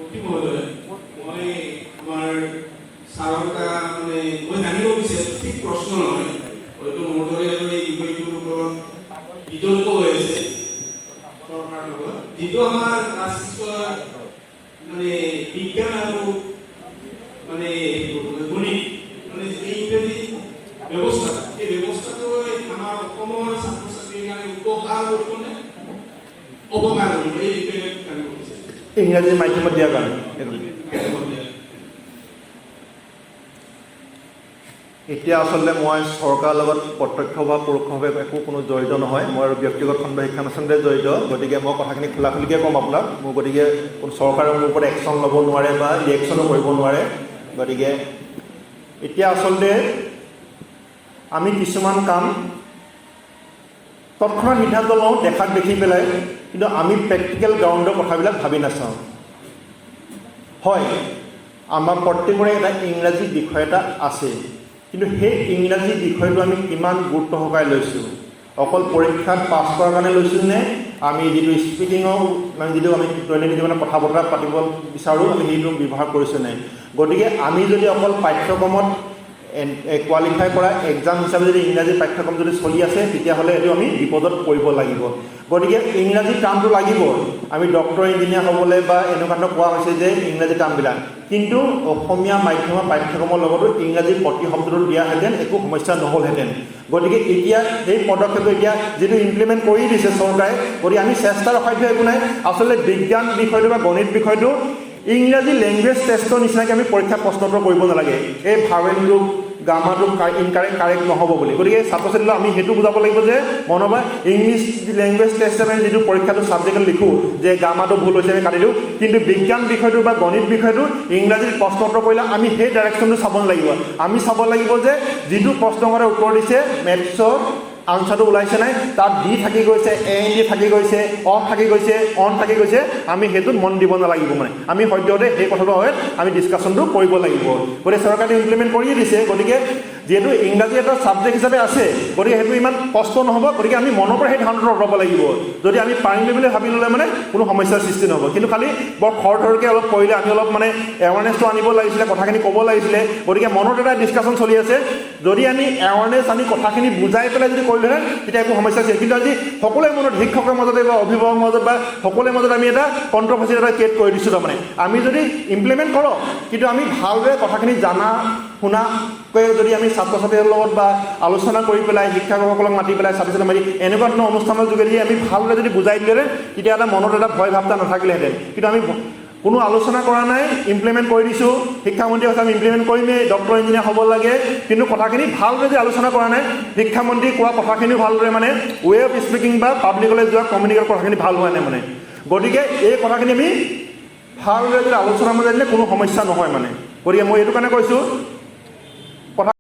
মন্ত্ৰী মহোদয়, মই আমাৰ ছাৰৰ এটা মানে মই জানিব বিচাৰিছোঁ, ঠিক প্ৰশ্ন নহয়, হয়তো মোৰ দৰে আৰু এই বিষয়টোৰ ওপৰত বিতৰ্ক হৈ আছে চৰকাৰৰ লগত। যিটো আমাৰ ক্লাছ ছিক্সৰ মানে বিজ্ঞান আৰু মানে গণিত, মানে এই ইংৰাজী ব্যৱস্থা, এই ব্যৱস্থাটোৱে আমাৰ অসমৰ ছাত্ৰ ছাত্ৰীৰ কাৰণে উপকাৰ কৰিব নে অপকাৰ কৰিব, এই বিষয়ে জানিব বিচাৰিছোঁ। ইংৰাজী মাধ্যমত দিয়াৰ কাৰণে এইটো। এতিয়া আচলতে মই চৰকাৰৰ লগত প্ৰত্যক্ষ বা পৰোক্ষভাৱে একো কোনো জড়িত নহয়। মই আৰু ব্যক্তিগত খণ্ড শিক্ষানুষ্ঠানতে জড়িত। গতিকে মই কথাখিনি খোলাখুলিকৈ ক'ম আপোনাক। মোৰ গতিকে কোনো চৰকাৰে মোৰ ওপৰত একশ্যন ল'ব নোৱাৰে বা ৰিয়েকশ্যনো কৰিব নোৱাৰে। গতিকে এতিয়া আচলতে আমি কিছুমান কাম তৎক্ষণাত সিদ্ধান্ত লওঁ দেখাত দেখি পেলাই, কিন্তু আমি প্ৰেক্টিকেল গ্ৰাউণ্ডৰ কথাবিলাক ভাবি নাচাওঁ। হয়, আমাৰ প্ৰত্যেকৰে এটা ইংৰাজী বিষয় এটা আছে, কিন্তু সেই ইংৰাজী বিষয়টো আমি কিমান গুৰুত্ব সহকাৰে লৈছোঁ? অকল পৰীক্ষাত পাছ কৰাৰ কাৰণে লৈছোঁ নে আমি যিটো স্পিকিঙৰ, মানে যিটো আমি দৈনন্দিন জীৱনত কথা বতৰা পাতিব বিচাৰোঁ, আমি সেইটো ব্যৱহাৰ কৰিছোঁ নাই? গতিকে আমি যদি অকল পাঠ্যক্ৰমত কোৱালিফাই কৰা এক্সাম হিচাপে যদি ইংৰাজী পাঠ্যক্ৰম যদি চলি আছে, তেতিয়াহ'লে এইটো আমি বিপদত পৰিব লাগিব। গতিকে ইংৰাজী টাৰ্মটো লাগিব, আমি ডক্টৰ, ইঞ্জিনিয়াৰ হ'বলৈ বা এনেকুৱা ধৰণৰ কোৱা হৈছে যে ইংৰাজী টাৰ্মবিলাক, কিন্তু অসমীয়া মাধ্যমৰ পাঠ্যক্ৰমৰ লগতো ইংৰাজী প্ৰতিশব্দটো দিয়াহেঁতেন একো সমস্যা নহ'লহেঁতেন। গতিকে এতিয়া সেই পদক্ষেপটো এতিয়া যিটো ইমপ্লিমেণ্ট কৰি দিছে চৰকাৰে, গতিকে আমি চেষ্টাৰ অসাধ্য একো নাই। আচলতে বিজ্ঞান বিষয়টো বা গণিত বিষয়টো ইংৰাজী লেংগুৱেজ টেষ্টৰ নিচিনাকৈ আমি পৰীক্ষা প্ৰশ্নোত্তৰ কৰিব নালাগে, এই ভাৱেলটো, গ্ৰামাৰটো ইনকাৰেক্ট, কাৰেক্ট নহ'ব বুলি। গতিকে ছাত্ৰ ছাত্ৰীক আমি সেইটো বুজাব লাগিব যে মনৰ পৰা ইংলিছ লেংগুৱেজ টেষ্ট আমি যিটো পৰীক্ষাটো ছাবজেক্টত লিখোঁ যে গ্ৰামাৰটো ভুল হৈছে, আমি কাটি দিওঁ। কিন্তু বিজ্ঞান বিষয়টো বা গণিত বিষয়টো ইংৰাজীত প্ৰশ্ন উত্তৰ কৰিলে আমি সেই ডাইৰেকশ্যনটো চাব নালাগিব। আমি চাব লাগিব যে যিটো প্ৰশ্নৰ উত্তৰ দিছে, মেথছৰ আনচাৰটো ওলাইছে নাই, তাত ডি থাকি গৈছে, এ এন ডি থাকি গৈছে, অফ থাকি গৈছে, অন থাকি গৈছে, আমি সেইটোত মন দিব নালাগিব। মানে আমি সদ্যহতে সেই কথাটো হয় আমি ডিছকাশ্যনটো কৰিব লাগিব। গতিকে চৰকাৰে ইমপ্লিমেণ্ট কৰিয়ে দিছে। গতিকে যিহেতু ইংৰাজী এটা ছাবজেক্ট হিচাপে আছে, গতিকে সেইটো ইমান কষ্ট নহ'ব। গতিকে আমি মনৰ পৰা সেই ধাৰণাটো আঁতৰাব লাগিব। যদি আমি পাৰিম বুলি ভাবি ল'লে মানে কোনো সমস্যাৰ সৃষ্টি নহ'ব। কিন্তু খালি বৰ খৰধৰকৈ অলপ কৰিলে আমি অলপ মানে এৱাৰনেছটো আনিব লাগিছিলে, কথাখিনি ক'ব লাগিছিলে। গতিকে মনত এটা ডিছকাশ্যন চলি আছে। যদি আমি এৱাৰনেছ আনি কথাখিনি বুজাই পেলাই যদি কৰিলোহেঁতেন, তেতিয়া একো সমস্যা নাছিল। কিন্তু আজি সকলোৰে মনত, শিক্ষকৰ মাজতে বা অভিভাৱকৰ মাজত বা সকলোৰে মাজত আমি এটা কণ্ট্ৰভাৰ্চি এটা ক্ৰিয়েট কৰি দিছোঁ। তাৰমানে আমি যদি ইমপ্লিমেণ্ট কৰোঁ, কিন্তু আমি ভালদৰে কথাখিনি জানা শুনাকৈ যদি আমি ছাত্ৰ ছাত্ৰীৰ লগত বা আলোচনা কৰি পেলাই, শিক্ষকসকলক মাতি পেলাই, ছাত্ৰ ছাত্ৰী মাতি এনেকুৱা ধৰণৰ অনুষ্ঠানৰ যোগেদি আমি ভালদৰে যদি বুজাই দিলেহেঁতেন, তেতিয়া এটা মনত এটা ভয় ভাৱ এটা নাথাকিলেহেঁতেন। কিন্তু আমি কোনো আলোচনা কৰা নাই, ইমপ্লিমেণ্ট কৰি দিছোঁ। শিক্ষামন্ত্ৰীয়ে কৈছে আমি ইমপ্লিমেণ্ট কৰিমেই, ডক্টৰ, ইঞ্জিনিয়াৰ হ'ব লাগে। কিন্তু কথাখিনি ভালদৰে যে আলোচনা কৰা নাই, শিক্ষামন্ত্ৰী কোৱা কথাখিনিও ভালদৰে মানে ৱে অফ স্পিকিং বা পাব্লিকলৈ যোৱা কমিউনিকেট কথাখিনি ভাল হোৱা নাই। মানে গতিকে এই কথাখিনি আমি ভালদৰে যদি আলোচনাৰ মাজেৰে দিলে কোনো সমস্যা নহয়। মানে গতিকে মই এইটো কাৰণে কৈছোঁ কথা।